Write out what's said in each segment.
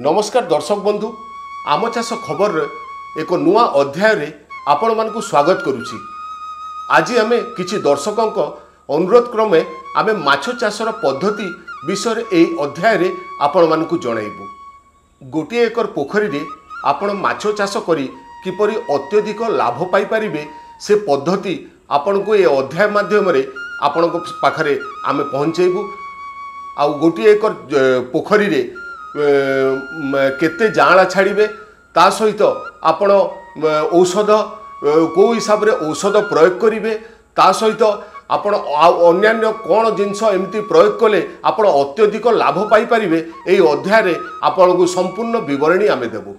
ନମସ୍କାର ଦର୍ଶକ ବନ୍ଧୁ, ଆମ ଚାଷ ଖବରରେ ଏକ ନୂଆ ଅଧ୍ୟାୟରେ ଆପଣମାନଙ୍କୁ ସ୍ୱାଗତ କରୁଛି। ଆଜି ଆମେ କିଛି ଦର୍ଶକଙ୍କ ଅନୁରୋଧ କ୍ରମେ ଆମେ ମାଛ ଚାଷର ପଦ୍ଧତି ବିଷୟରେ ଏହି ଅଧ୍ୟାୟରେ ଆପଣମାନଙ୍କୁ ଜଣାଇବୁ। ଗୋଟିଏ ଏକର ପୋଖରୀରେ ଆପଣ ମାଛ ଚାଷ କରି କିପରି ଅତ୍ୟଧିକ ଲାଭ ପାଇପାରିବେ, ସେ ପଦ୍ଧତି ଆପଣଙ୍କୁ ଏ ଅଧ୍ୟାୟ ମାଧ୍ୟମରେ ଆପଣଙ୍କ ପାଖରେ ଆମେ ପହଞ୍ଚାଇବୁ। ଆଉ ଗୋଟିଏ ଏକର ପୋଖରୀରେ କେତେ ଯାଆଁଳା ଛାଡ଼ିବେ, ତା ସହିତ ଆପଣ ଔଷଧ କେଉଁ ହିସାବରେ ଔଷଧ ପ୍ରୟୋଗ କରିବେ, ତା ସହିତ ଆପଣ ଆଉ ଅନ୍ୟାନ୍ୟ କ'ଣ ଜିନିଷ ଏମିତି ପ୍ରୟୋଗ କଲେ ଆପଣ ଅତ୍ୟଧିକ ଲାଭ ପାଇପାରିବେ, ଏହି ଅଧ୍ୟାୟରେ ଆପଣଙ୍କୁ ସମ୍ପୂର୍ଣ୍ଣ ବିବରଣୀ ଆମେ ଦେବୁ।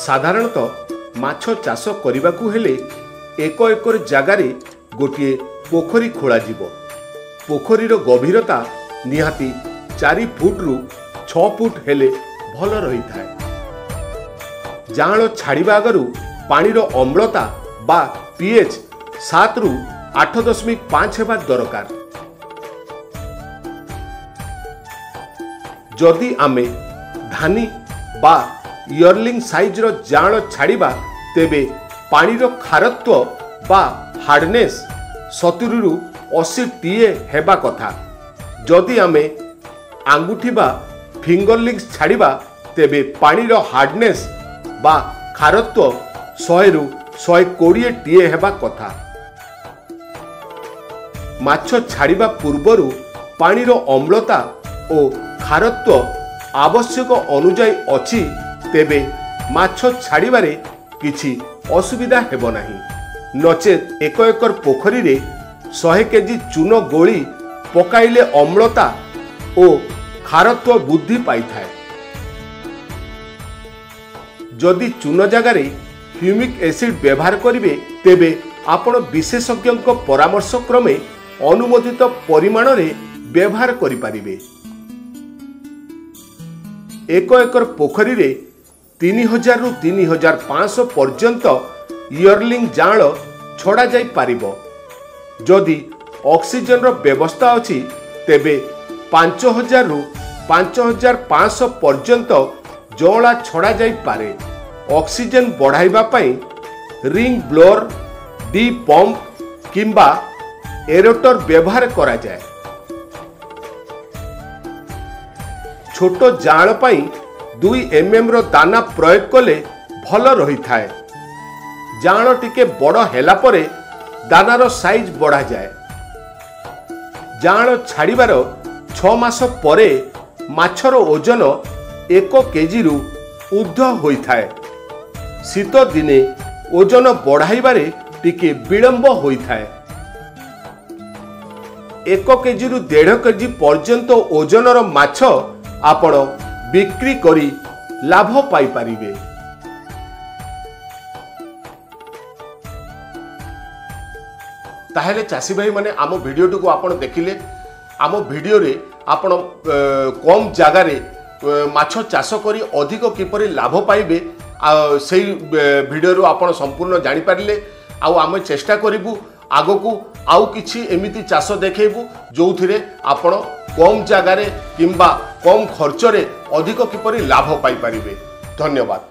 ସାଧାରଣତଃ ମାଛ ଚାଷ କରିବାକୁ ହେଲେ 1 ଏକର ଜାଗାରେ ଗୋଟିଏ ପୋଖରୀ ଖୋଳାଯିବ। ପୋଖରୀର ଗଭୀରତା ନିହାତି 4 ଫୁଟରୁ 6 ଫୁଟ ହେଲେ ଭଲ ରହିଥାଏ। ଯାଆଁଳ ଛାଡ଼ିବା ଆଗରୁ ପାଣିର ଅମ୍ଳତା ବା ପିଏଚ୍ 7ରୁ 8.5 ହେବା ଦରକାର। ଯଦି ଆମେ ଧାନି ବା ଇୟରଲିଂ ସାଇଜ୍ର ଯାଆଁଳ ଛାଡ଼ିବା, ତେବେ ପାଣିର ଖାରତ୍ୱ ବା ହାର୍ଡନେସ୍ 70ରୁ 80 ଟିଏ ହେବା କଥା। ଯଦି ଆମେ ଆଙ୍ଗୁଠି ବା ଫିଙ୍ଗରଲିଙ୍ଗସ୍ ଛାଡ଼ିବା, ତେବେ ପାଣିର ହାର୍ଡନେସ୍ ବା ଖାରତ୍ୱ 100ରୁ 120 ଟିଏ ହେବା କଥା। ମାଛ ଛାଡ଼ିବା ପୂର୍ବରୁ ପାଣିର ଅମ୍ଳତା ଓ ଖାରତ୍ୱ ଆବଶ୍ୟକ ଅନୁଯାୟୀ ଅଛି, ତେବେ ମାଛ ଛାଡ଼ିବାରେ କିଛି ଅସୁବିଧା ହେବ ନାହିଁ। ନଚେତ୍ 1 ଏକର ପୋଖରୀରେ 100 କେଜି ଚୂନ ଗୋଳି ପକାଇଲେ ଅମ୍ଳତା ଓ ଖାରତ୍ୱ ବୃଦ୍ଧି ପାଇଥାଏ। ଯଦି ଚୂନ ଜାଗାରେ ହ୍ୟୁମିକ୍ ଏସିଡ୍ ବ୍ୟବହାର କରିବେ, ତେବେ ଆପଣ ବିଶେଷଜ୍ଞଙ୍କ ପରାମର୍ଶ କ୍ରମେ ଅନୁମୋଦିତ ପରିମାଣରେ ବ୍ୟବହାର କରିପାରିବେ। 1 ଏକର ପୋଖରୀରେ 3000ରୁ 3500 ପର୍ଯ୍ୟନ୍ତ ଇୟରଲିଂ ଯାଆଁଳ ଛଡ଼ାଯାଇପାରିବ। ଯଦି ଅକ୍ସିଜେନର ବ୍ୟବସ୍ଥା ଅଛି, ତେବେ 5000ରୁ 5500 ପର୍ଯ୍ୟନ୍ତ ଜଅଁଳା ଛଡ଼ାଯାଇପାରେ। ଅକ୍ସିଜେନ ବଢ଼ାଇବା ପାଇଁ ରିଙ୍ଗ ବ୍ଲୋର, ଡି ପମ୍ପ କିମ୍ବା ଏରୋଟର ବ୍ୟବହାର କରାଯାଏ। ଛୋଟ ଯାଆଁଳ ପାଇଁ 2 ଏମ୍ଏମ୍ର ଦାନା ପ୍ରୟୋଗ କଲେ ଭଲ ରହିଥାଏ। ଯାଆଁଳ ଟିକେ ବଡ଼ ହେଲା ପରେ ଦାନାର ସାଇଜ୍ ବଢ଼ାଯାଏ। ଯାଆଁଳ ଛାଡ଼ିବାର 6 ମାସ ପରେ ମାଛର ଓଜନ 1 କେଜିରୁ ଉର୍ଦ୍ଧ୍ୱ ହୋଇଥାଏ। ଶୀତ ଦିନେ ଓଜନ ବଢ଼ାଇବାରେ ଟିକେ ବିଳମ୍ବ ହୋଇଥାଏ। 1 କେଜିରୁ 1.5 କେଜି ପର୍ଯ୍ୟନ୍ତ ଓଜନର ମାଛ ଆପଣ ବିକ୍ରି କରି ଲାଭ ପାଇପାରିବେ। ତାହେଲେ ଚାଷୀ ଭାଇମାନେ, ଆମ ଭିଡ଼ିଓଟିକୁ ଆପଣ ଦେଖିଲେ। ଆମ ଭିଡ଼ିଓରେ ଆପଣ କମ୍ ଜାଗାରେ ମାଛ ଚାଷ କରି ଅଧିକ କିପରି ଲାଭ ପାଇବେ, ସେଇ ଭିଡ଼ିଓରୁ ଆପଣ ସମ୍ପୂର୍ଣ୍ଣ ଜାଣିପାରିଲେ। ଆଉ ଆମେ ଚେଷ୍ଟା କରିବୁ ଆଗକୁ ଆଉ କିଛି ଏମିତି ଚାଷ ଦେଖେଇବୁ, ଯେଉଁଥିରେ ଆପଣ କମ୍ ଜାଗାରେ କିମ୍ବା କମ୍ ଖର୍ଚ୍ଚରେ ଅଧିକ କିପରି ଲାଭ ପାଇପାରିବେ। ଧନ୍ୟବାଦ।